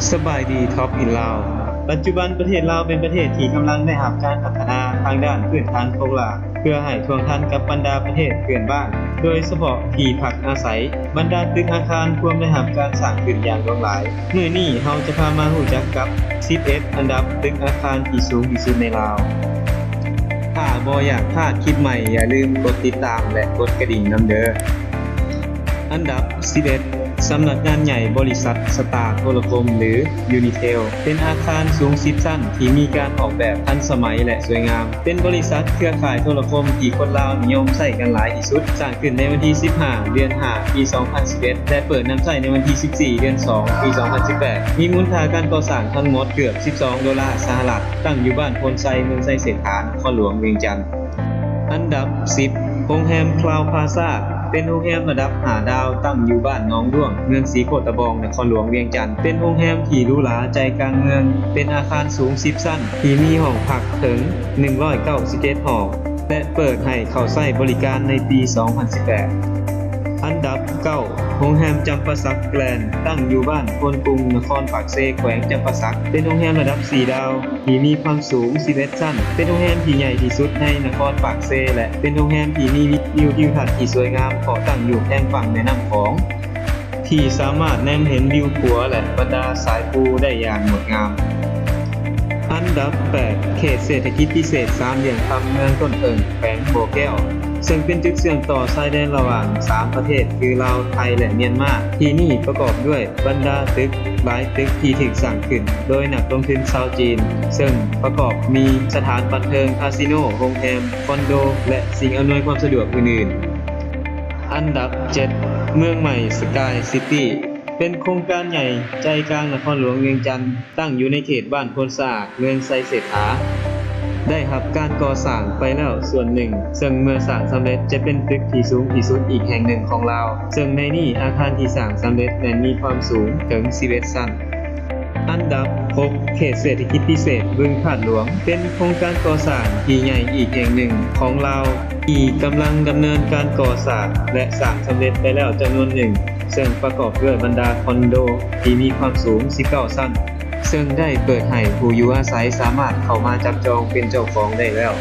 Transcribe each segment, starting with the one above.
ສະບາຍດີ Top in Lao. ປັດຈຸບັນປະເທດລາວເປັນປະເທດທີ່ກຳລັງໄດ້ຮັບການພັດທະນາທາງດ້ານພື້ນຖານໂຄງລ່າງ ເພື່ອໃຫ້ທ່ວງທັນກັບບັນດາປະເທດເພື່ອນບ້ານ, ໂດຍສະເພາະທີ່ພັກອາໄສ. ບັນດາຕຶກອາຄານພວມໄດ້ຮັບການສ້າງຂຶ້ນຢ່າງຫຼວງຫຼາຍ. ມື້ນີ້ເຮົາຈະພາມາຮູ້ຈັກກັບສິບເອັດອັນດັບຕຶກອາຄານທີ່ສູງທີ່ສຸດໃນລາວ. ຖ້າບໍ່ຢາກພາດຄລິບໃໝ່, ຢ່າລືມກົດຕິດຕາມ ແລະ ກົດກະດິ່ງນຳເດີ້. ອັນດັບສິບເອັດ ສຳນັກງານໃຫຍ່ບໍລິສັດສະຕາໂທລະຄົມ ຫຼື ຢູນິເທວ ເປັນອາຄານສູງສິບຊັ້ນທີ່ມີການອອກແບບທັນສະໄໝ ແລະ ສວຍງາມ. ເປັນບໍລິສັດເຄືອຂ່າຍໂທລະຄົມທີ່ຄົນລາວນິຍົມໃຊ້ກັນຫຼາຍທີ່ສຸດ, ສ້າງຂຶ້ນໃນວັນທີສິບຫ້າ ເດືອນຫ້າ ປີສອງພັນສິບເອັດ ແລະ ເປີດນຳໃຊ້ໃນວັນທີສິບສີ່ ເດືອນສອງ ປີສອງພັນສິບແປດ. ມີມູນຄ່າການກໍ່ສ້າງທັງໝົດເກືອບສິບສອງໂດລາສະຫະລັດ, ຕັ້ງຢູ່ບ້ານໂພນໄຊ, ເມືອງໄຊເສດຖາ, ນະຄອນຫຼວງວຽງຈັນ. ອັນດັບສິບ ໂຮງແຮມຄລາວພາຊາ ເປັນໂຮງແຮມລະດັບຫ້າດາວ ຕັ້ງຢູ່ບ້ານໜອງດ້ວງ, ເມືອງສີໂຄດຕະບອງ, ນະຄອນຫຼວງວຽງຈັນ. ເປັນໂຮງແຮມທີ່ຫຼູຫຼາໃຈກາງເມືອງ, ເປັນອາຄານສູງສິບຊັ້ນ ທີ່ມີຫ້ອງພັກເຖິງໜຶ່ງຮ້ອຍເກົ້າສິບເຈັດຫ້ອງ ແລະ ເປີດໃຫ້ເຂົ້າໃຊ້ບໍລິການໃນປີສອງພັນສິບແປດ. ອັນດັບເກົ້າ ໂຮງແຮມຈຳປາສັກແກຣນ ຕັ້ງຢູ່ບ້ານໂພນກຸງ, ນະຄອນປາກເຊ, ແຂວງຈຳປາສັກ. ເປັນໂຮງແຮມລະດັບສີ່ດາວ ທີ່ມີຄວາມສູງສິບເອັດຊັ້ນ, ເປັນໂຮງແຮມທີ່ໃຫຍ່ທີ່ສຸດໃນນະຄອນປາກເຊ ແລະ ເປັນໂຮງແຮມທີ່ມີວິວທິວທັດທີ່ສວຍງາມ ເພາະຕັ້ງຢູ່ແຄມຝັ່ງແມ່ນ້ຳຂອງ ທີ່ສາມາດແນມເຫັນວິວຂົວ ແລະ ບັນດາສາຍພູໄດ້ຢ່າງງົດງາມ. ອັນດັບແປດ ເຂດເສດຖະກິດພິເສດສາມຫຼ່ຽມຄຳ ເມືອງຕົ້ນເຜິ້ງ, ແຂວງບໍ່ແກ້ວ, ເຊິ່ງເປັນຈຸດເຊື່ອມຕໍ່ຊາຍແດນລະຫວ່າງສາມປະເທດ ຄື ລາວ, ໄທ ແລະ ມຽນມາ. ທີ່ນີ້ປະກອບດ້ວຍ ບັນດາຕຶກຫຼາຍຕຶກທີ່ຖືກສ້າງຂຶ້ນໂດຍນັກລົງທຶນຊາວຈີນ, ເຊິ່ງປະກອບມີສະຖານບັນເທີງ, ຄາສິໂນ, ໂຮງແຮມ, ຄອນໂດ ແລະ ສິ່ງອຳນວຍຄວາມສະດວກອື່ນໆ. ອັນດັບເຈັດ ເມືອງໃໝ່ Sky City ເປັນໂຄງການໃຫຍ່ໃຈກາງນະຄອນຫຼວງວຽງຈັນ. ຕັ້ງຢູ່ໃນເຂດບ້ານໂພນສະອາດ ເມືອງໄຊເສດຖາ ໄດ້ຮັບການກໍ່ສ້າງໄປແລ້ວສ່ວນໜຶ່ງ, ເຊິ່ງເມື່ອສ້າງສຳເລັດຈະເປັນຕຶກທີ່ສູງທີ່ສຸດອີກແຫ່ງໜຶ່ງຂອງລາວ, ເຊິ່ງໃນນີ້ອາຄານທີ່ສ້າງສຳເລັດແມ່ນມີຄວາມສູງເຖິງສິບເອັດຊັ້ນ. ອັນດັບຫົກ ເຂດເສດຖະກິດພິເສດບຶງທາດຫຼວງ ເປັນໂຄງການກໍ່ສ້າງທີ່ໃຫຍ່ອີກແຫ່ງໜຶ່ງຂອງລາວ ທີ່ກຳລັງດຳເນີນການກໍ່ສ້າງ ແລະ ສ້າງສຳເລັດໄປແລ້ວຈຳນວນໜຶ່ງ, ເຊິ່ງປະກອບດ້ວຍບັນດາຄອນໂດທີ່ມີຄວາມສູງສິບເກົ້າຊັ້ນ, ເຊິ່ງໄດ້ເປີດໃຫ້ຜູ້ຢູ່ອາໄສສາມາດເຂົ້າມາຈັບຈອງເປັນເຈົ້າຂອງໄດ້ແລ້ວ.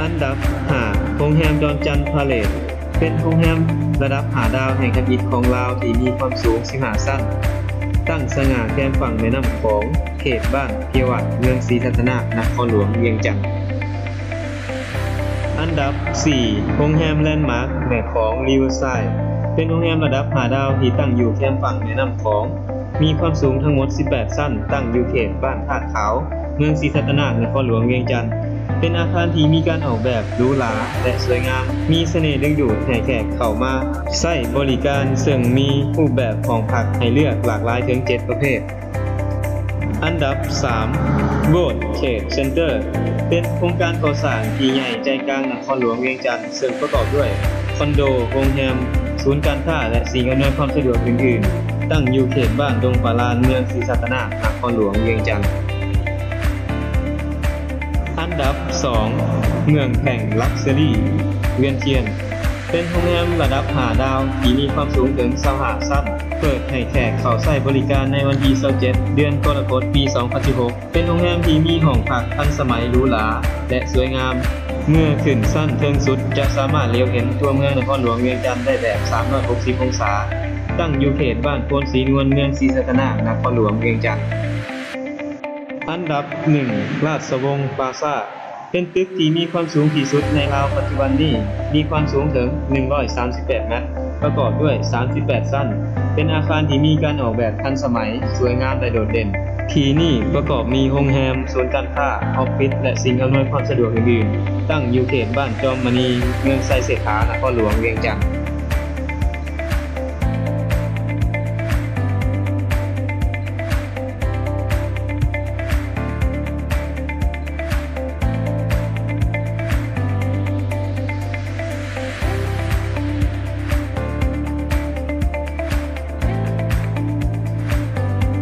ອັນດັບຫ້າ ໂຮງແຮມດອນຈັນພາເລດ ເປັນໂຮງແຮມລະດັບຫ້າດາວແຫ່ງທຳອິດຂອງລາວທີ່ມີຄວາມສູງສິບຫ້າຊັ້ນ, ຕັ້ງສະຫງ່າແຄມຝັ່ງແມ່ນ້ຳຂອງ, ເຂດບ້ານເພຍວາດ, ເມືອງສີສັດຕະນາກ, ນະຄອນຫຼວງວຽງຈັນ. ອັນດັບສີ່ ໂຮງແຮມແລນມາກແມ່ຂອງ Riverside ເປັນໂຮງແຮມລະດັບຫ້າດາວທີ່ຕັ້ງຢູ່ແຄມຝັ່ງແມ່ນ້ຳຂອງ, ມີຄວາມສູງທັງໝົດສິບແປດຊັ້ນ, ຕັ້ງຢູ່ເຂດບ້ານທາດຂາວ, ເມືອງສີສັດຕະນາກ, ນະຄອນຫຼວງວຽງຈັນ. ເປັນອາຄານທີ່ມີການອອກແບບຫຼູຫຼາ ແລະ ສວຍງາມ, ມີສະເໜ່ດຶງດູດໃຫ້ແຂກເຂົ້າມາໃຊ້ບໍລິການ, ເຊິ່ງມີຮູບແບບຫ້ອງພັກໃຫ້ເລືອກຫຼາກຫຼາຍເຖິງເຈັດປະເພດ. ອັນດັບສາມ World Trade Center ເປັນໂຄງການກໍ່ສ້າງທີ່ໃຫຍ່ໃຈກາງນະຄອນຫຼວງວຽງຈັນ, ເຊິ່ງປະກອບດ້ວຍຄອນໂດ, ໂຮງແຮມ, ສູນການຄ້າ ແລະ ສິ່ງອຳນວຍຄວາມສະດວກອື່ນໆ, ຕັ້ງຢູ່ເຂດບ້ານດົງປາລານ, ເມືອງສີສັດຕະນາກ, ນະຄອນຫຼວງວຽງຈັນ. ອັນດັບສອງ ເມືອງແພງລັກເຊີຣີ ວຽນທຽນ ເປັນໂຮງແຮມລະດັບຫ້າດາວທີ່ມີຄວາມສູງເຖິງຊາວຫ້າຊັ້ນ, ເປີດໃຫ້ແຂກເຂົ້າໃຊ້ບໍລິການໃນວັນທີຊາວເຈັດ ເດືອນກໍລະກົດ ປີສອງພັນສິບຫົກ. ເປັນໂຮງແຮມທີ່ມີຫ້ອງພັກທັນສະໄໝ, ຫຼູຫຼາ ແລະ ສວຍງາມ. ເມື່ອຂຶ້ນຊັ້ນເທິງສຸດຈະສາມາດຫຼຽວເຫັນຕົວເມືອງນະຄອນຫຼວງວຽງຈັນໄດ້ແບບສາມຮ້ອຍຫົກສິບອົງສາ, ຕັ້ງຢູ່ເຂດບ້ານໂພນສີນວນ, ເມືອງສີສັດຕະນາກ, ນະຄອນຫຼວງວຽງຈັນ. ອັນດັບໜຶ່ງ ລາຊະວົງພລາຊາ ເປັນຕຶກທີ່ມີຄວາມສູງທີ່ສຸດໃນລາວປັດຈຸບັນນີ້, ມີຄວາມສູງເຖິງໜຶ່ງຮ້ອຍສາມສິບແປດແມັດ, ປະກອບດ້ວຍສາມສິບແປດຊັ້ນ, ເປັນອາຄານທີ່ມີການອອກແບບທັນສະໄໝ, ສວຍງາມ ແລະ ໂດດເດັ່ນ. ທີ່ນີ້ປະກອບມີໂຮງແຮມ, ສູນການຄ້າ, ອອບຟິດ ແລະ ສິ່ງອຳນວຍຄວາມສະດວກອື່ນໆ, ຕັ້ງຢູ່ເຂດບ້ານຈອມມະນີ, ເມືອງໄຊເສດຖາ, ນະຄອນຫຼວງວຽງຈັນ.